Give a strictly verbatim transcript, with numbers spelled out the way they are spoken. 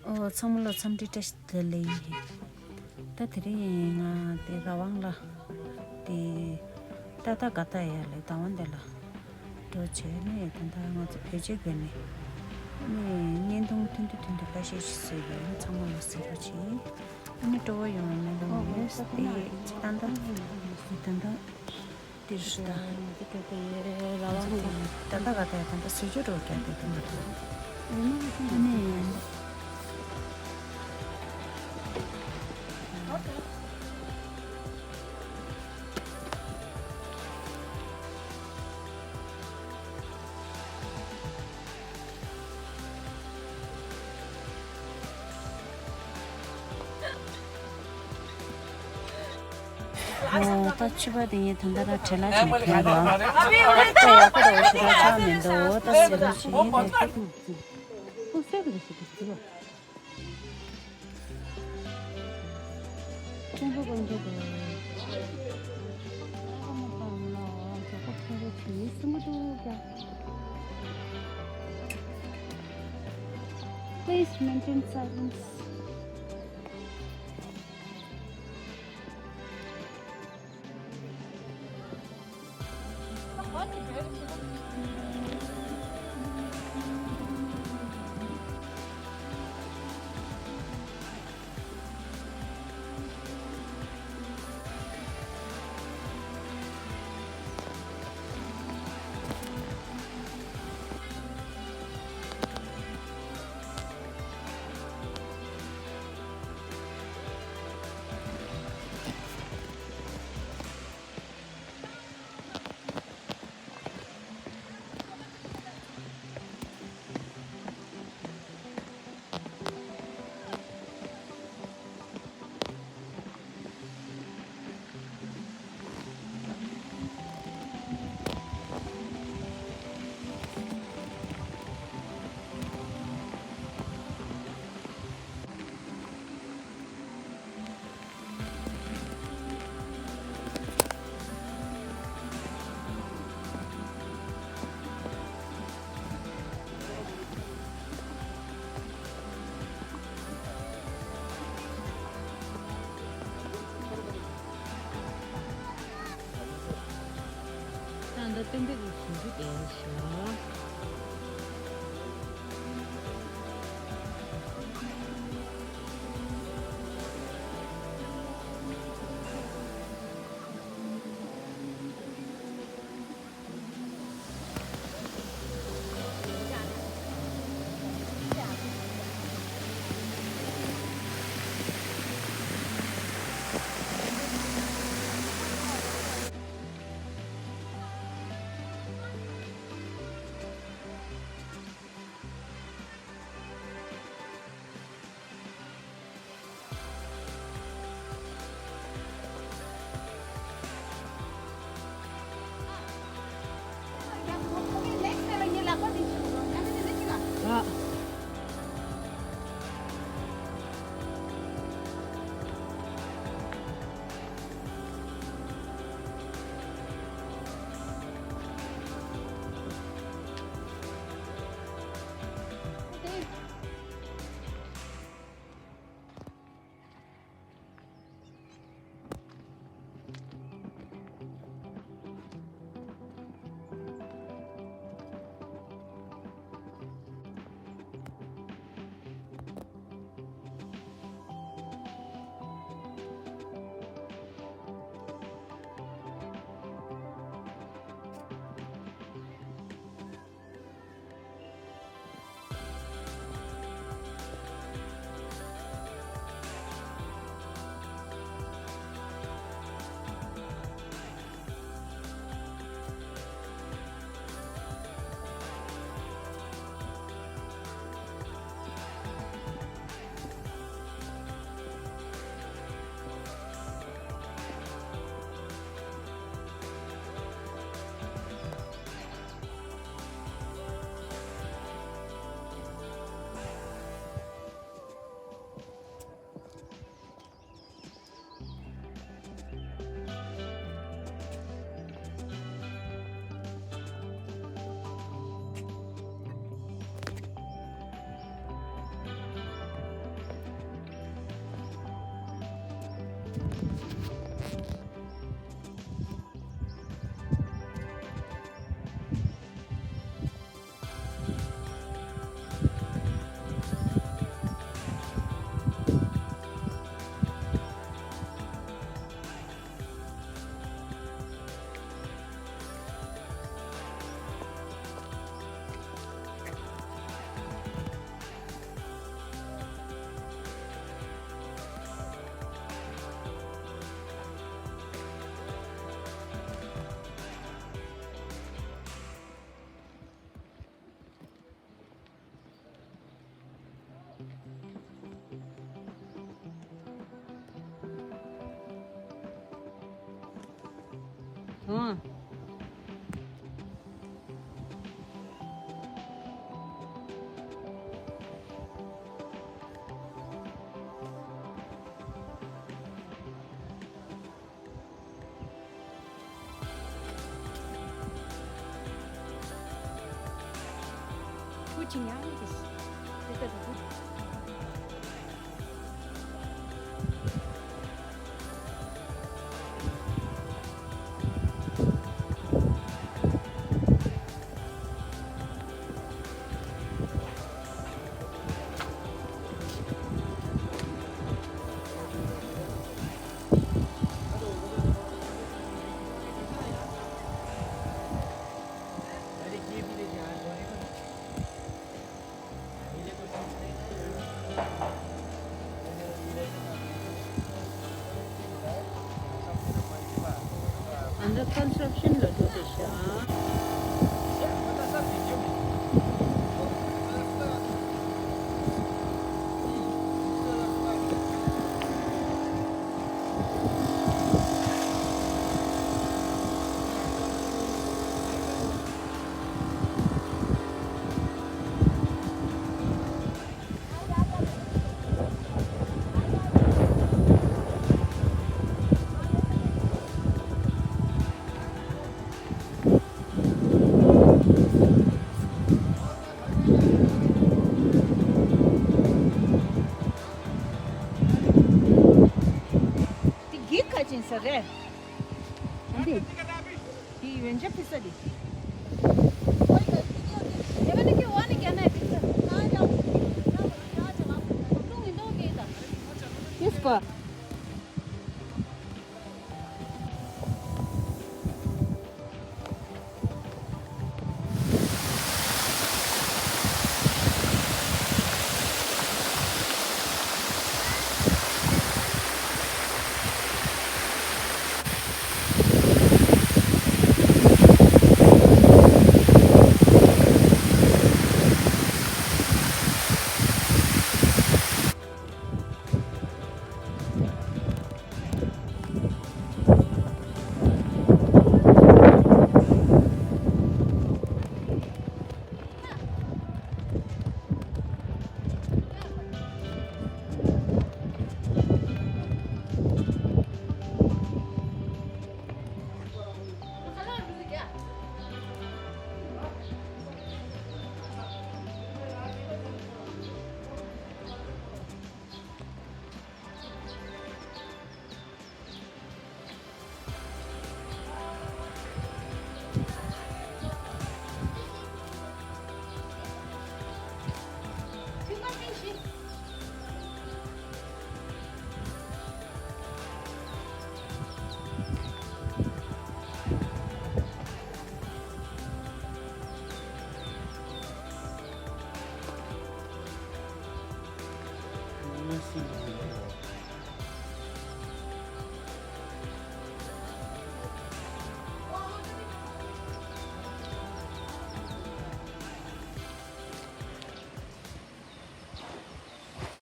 ཨོ། ཚང་མ་ལ་འཚམས་འདྲི་བཀྲ་ཤིས་བདེ་ལེགས། ད་དེ་རིང་ང་དེ་ར་ཝང་ལ་དེ་ཏ་ཏ་ག་ཏ་ཡ་ལེ་ད་ཝང་དེ་ལ་འགྲོ་བྱས་ནས། ད་ལྟ་ང་ཚོ་བོད་ཆས་གྱོན་ནས་ནས་བརྙན་ཐུང་ཐུང་ཐུང་ཐུང་ཐུང་ཁ་ཤས་ཤིག་བཟོས་ཡོད། ཚང་མ་ལ་གཟིགས་རོགས་བྱེད། ཨ་ནི་སྤྲོ་བོ་ཡོང་བའི་སྨོན་ལམ་ཡོད། དེ་ད་ལྟ་ད་ལྟ་འདིར་ད། ད་ལྟ་ག་ད་ད་ལྟ་བཟོ་བཅོས་འགྲོ་རྒྱག་དེ་དུ་མ་ཐུབ། ཨ་ནི། ཨོ། ད་ཕྱི་པ་དེ་ངས་ད་ལྟ་ར་བྲེལ་ལ་ཅིག་ཐོན་རོགས། ད་ཡག་པོ་རོགས་ཞེ་དྲག་ཆགས་མི་འདུག་ད་ཟེར་རོགས་ཞེས་ཡིན་རེད། Please maintain silence. ད་ལྟ་སྟོན་པའི་གི་ཞིང་ཆུ་དེར་བཞག་དང་། Under construction ལ་འགྲོ་དེ་ཤག་འདི་གི་ཁ་ཅན་ས་རེད། འདི། འདི་ཡོན་ཆབ་ཕི་ས་འདི། ཡིས་པ།